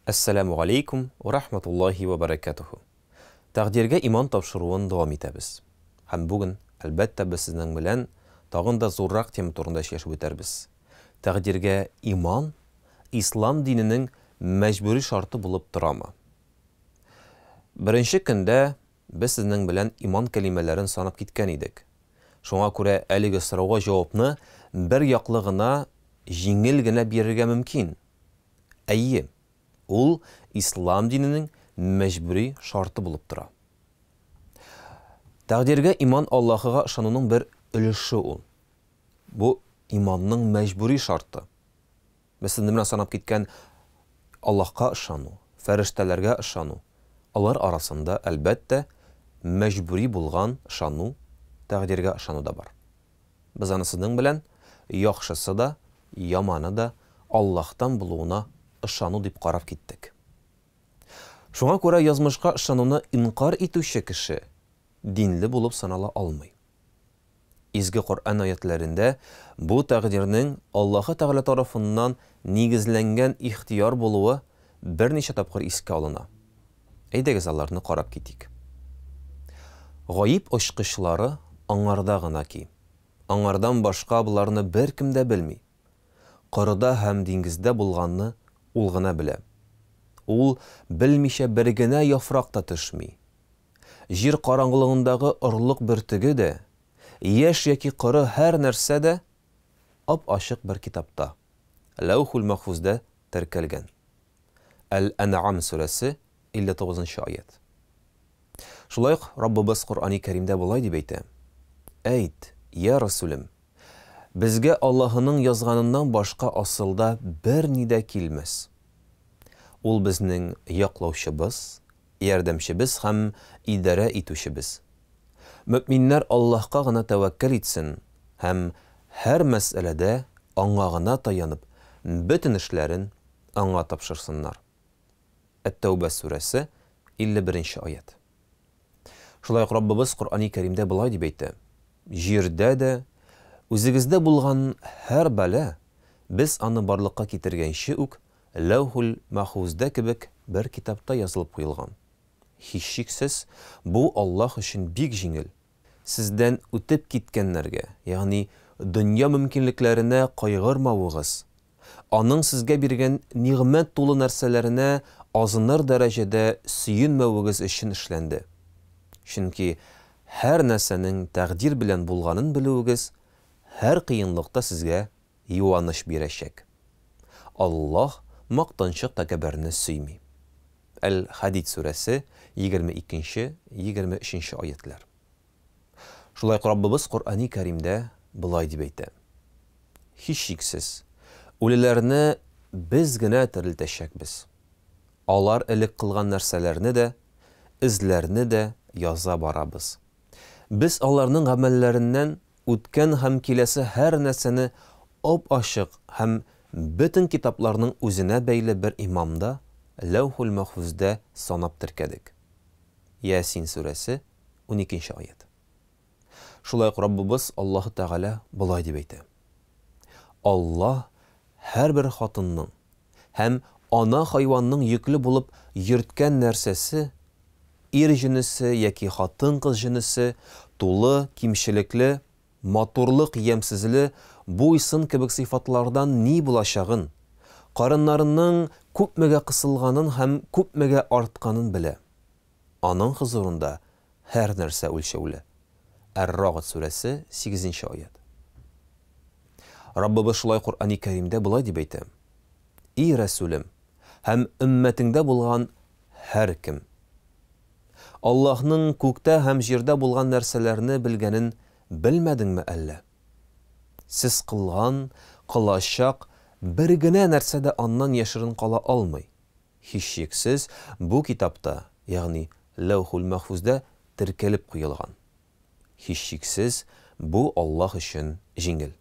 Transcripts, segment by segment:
Әссәламү галәйкүм вә рахматуллаһи вә бәрәкәтүһү. Тәкъдиргә иман тапшыруын дәвам итәбез. Һәм бүген, әлбәттә, без сезнең белән тагын да зуррак тема турында сөйләшеп үтәрбез. Тәкъдиргә иман ислам диненең мәҗбүри шарты булып торамы? Беренче көндә без сезнең белән иман кәлимәләрен санап киткән идек. Шуңа күрә әлеге сорауга җавапны бер яклы гына, җиңел генә бирергә мөмкин. Әйе, ул ислам диненең мәҗбүри шарты булып тора. Тәкъдиргә иман Аллаһыга ышануның бер өлеше ул. Бу иманның мәҗбүри шарты. Без инде менә санап киткән Аллаһка ышану, фәрештәләргә ышану, алар арасында, әлбәттә, мәҗбүри булган ышану, тәкъдиргә ышану да бар. Без аны сезнең белән яхшысы да, яманы да Аллаһтан булуына ышану дип карап киттек. Шуңа күрә язмышка ышануны инкарь итүче кеше динле булып санала алмый. Изге Коръән аятьләрендә бу тәкъдирнең Аллаһы Тәгалә тарафыннан нигезләнгән ихтыяр булуы берничә тапкыр искә алына. Әйдәгез аларны карап китик. Гаип очкычлары аңарда гына ки. Аңардан башка боларны беркем дә белми. Корыда һәм диңгездә булганны ул гына белә. Ул белмичә бер генә яфрак та төшми. Җир караңгылыгындагы орлык бөртеге дә, яшь яки коры һәр нәрсә дә ап-ачык бер китапта, Ләүхүл-Мәхфүздә теркәлгән. Әл-Ән'ам сүрәсе, 59 нчы аять. Шулай ук Раббыбыз Коръәни Кәримдә болай дип әйтә, Әйт, йә Расүлем, безгә Аллаһының язганыннан башка асылда берни дә килмәс. Ул безнең яклаучыбыз, ярдәмчебез һәм идарә итүчебез. Мөэминнәр Аллаһка гына тәвәккәл итсен һәм һәр мәсьәләдә Аңа гына таянып, бөтен эшләрен Аңа тапшырсыннар. Әт-Тәүбә сүрәсе, 51 нче аять. Шулай ук Раббыбыз Коръәни Кәримдә болай дип әйтә, Җирдә дә, үзегездә булган һәр бәла, без аны барлыкка китергәнче үк Ләүхүл Мәхфүздә кебек бер китапта язылып куелган. Һичшиксез, бу Аллаһ өчен бик җиңел. Сездән үтеп киткәннәргә, ягъни дөнья мөмкинлекләренә кайгырмавыгыз, Аның сезгә биргән нигъмәт тулы нәрсәләренә азыныр дәрәҗәдә сөенмәвегез өчен эшләнде. Чөнки һәр нәрсәнең тәкъдир белән булганын белүегез һәр кыенлыкта сезгә юаныч бирәчәк. Аллаһ мактанчык тәкәббәрне сөйми. Әл-Хәдид сүрәсе, 22 нче, 23 нче аятьләр. Шулай ук Раббыбыз Коръәни Кәримдә болай дип әйтә, Һичшиксез, үлеләрне Без генә терелтәчәкбез. Алар элек кылган нәрсәләрне дә, эзләрне дә яза барабыз. Без аларның гамәлләреннән үткән һәм киләсе һәр нәрсәне ап-ачык һәм бөтен китапларның үзенә бәйле бер имамда, Ләүхүл-Мәхфүздә санап теркәдек. Ясин сүрәсе, уникенче аять. Шулай ук Раббыбыз Аллаһы Тәгалә болай дип әйтә, Аллаһ һәрбер хатынның һәм ана хайванның йөкле булып йөрткән нәрсәсе, ир җенесе яки хатын-кыз җенесе, тулы, кимчелекле, матурлык, ямьсезле, буй-сын кебек сыйфатлардан ни булачагын, карыннарының күпмегә кысылганын һәм күпмегә артканын белә. Аның хозурында һәр нәрсә үлчәүле. Әр-Рагд сүрәсе, сигезенче аять. Раббыбыз шулай Коръәни Кәримдә болай дип әйтә, И Рәсүлем һәм өммәтеңдә булган һәркем! Аллаһның күктә һәм җирдә булган нәрсәләрне белгәнен белмәдеңме әллә? Сез кылган, кылачак бер генә нәрсә дә Аннан яшерен кала алмый. Һичшиксез, бу китапта, ягъни Ләүхүл-Мәхфүздә теркәлеп куелган. Һичшиксез, бу Аллаһ өчен җиңел.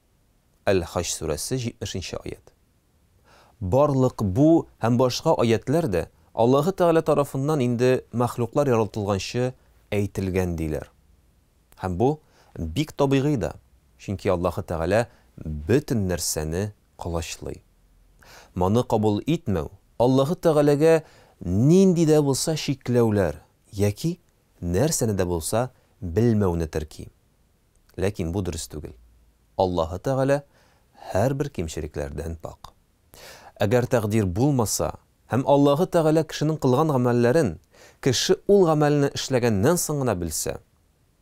Әл-Хаҗ сүрәсе, 70 нче аять. Барлык бу һәм башка аятьләр дә Аллаһы Тәгалә тарафыннан инде мәхлуклар яралтылганчы әйтелгән, диләр. Һәм бу бик табигый да, чөнки Аллаһы Тәгалә бөтен нәрсәне колачлый. Моны кабул итмәү, Аллаһы Тәгаләгә нинди дә булса чикләүләр яки нәрсәне дә булса белмәүне терки. Ләкин бу дөрес түгел. Аллаһы Тәгалә һәрбер кимчелекләрдән пакь. Әгәр тәкъдир булмаса һәм Аллаһы Тәгалә кешенең кылган гамәлләрен кеше ул гамәлне эшләгәннән соң гына белсә,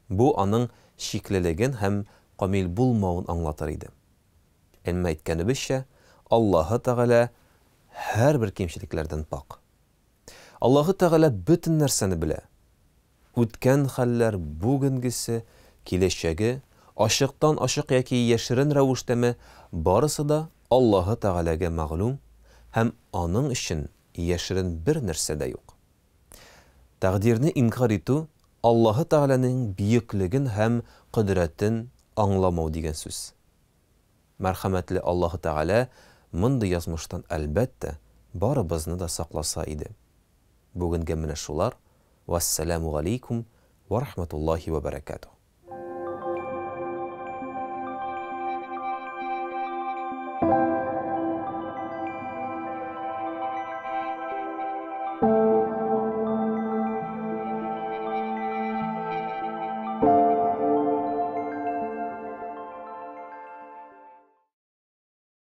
бу аның чиклелеген һәм камил булмавын аңлатыр иде. Әмма әйткәнебезчә, Аллаһы Тәгалә һәрбер кимчелекләрдән пакь. Аллаһы Тәгалә бөтен нәрсәне белә. Үткән хәлләр, бүгенгесе, киләчәге, ачыктан-ачык яки яшерен рәвештәме, барысы да Аллаһы Тәгаләгә мәгълүм һәм Аның өчен яшерен бер нәрсә дә юк. Тәкъдирне инкарь итү, Аллаһы Тәгаләнең бөеклеген һәм кодрәтен аңламау дигән сүз. Мәрхәмәтле Аллаһы Тәгалә мондый язмыштан, әлбәттә, барыбызны да сакласа иде. Бүгенгә менә шулар, вәссәламү галәйкүм вә рахмәтуллаһи вә бәрәкәтүһ.